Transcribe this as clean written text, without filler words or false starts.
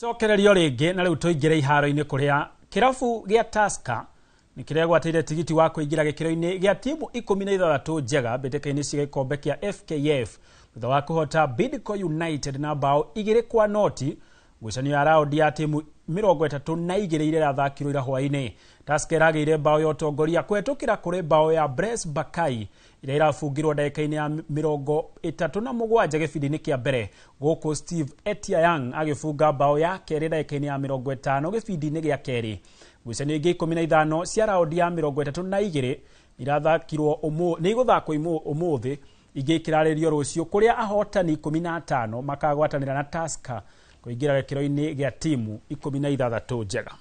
Cokererio rĩngĩ na rĩu tũingĩre iharo-inĩ kũrĩa kĩrabu gĩa Tusker nĩ kĩregwatĩire tigiti wa kũingĩra gĩkĩro-inĩ gĩa timu 16 njega mbĩtĩka-inĩ cia gĩkombe kĩa FKF thutha wa kũhota Bidco United na bao 2-0 ngucanio ya raundi ya timu 32 iria irathakirwo ira hwaĩ-inĩ. Tusker ĩragĩire bao ya ũtongoria kũhetũkĩra kũrĩ bao ya Bres Bakai ĩrĩa ĩrabungirwo ndagĩka-inĩ ya 37 gĩbindi-inĩ kĩa mbere, gũkũ Steve Etiayang agĩbunga bao ya kerĩ ndagĩka-inĩ ya 50 gĩbindi-inĩ gĩa kerĩ. Ngucanio ingĩ 15 cia raundi ya 32 irathakirwo nĩ igũthakwo ũmũthĩ, ingĩ ikĩrarĩrio rũciũ, kũrĩa ahotani 15 makagwatanĩra na Tusker kũingĩra gĩkĩro-inĩ gĩa timu 16 njega.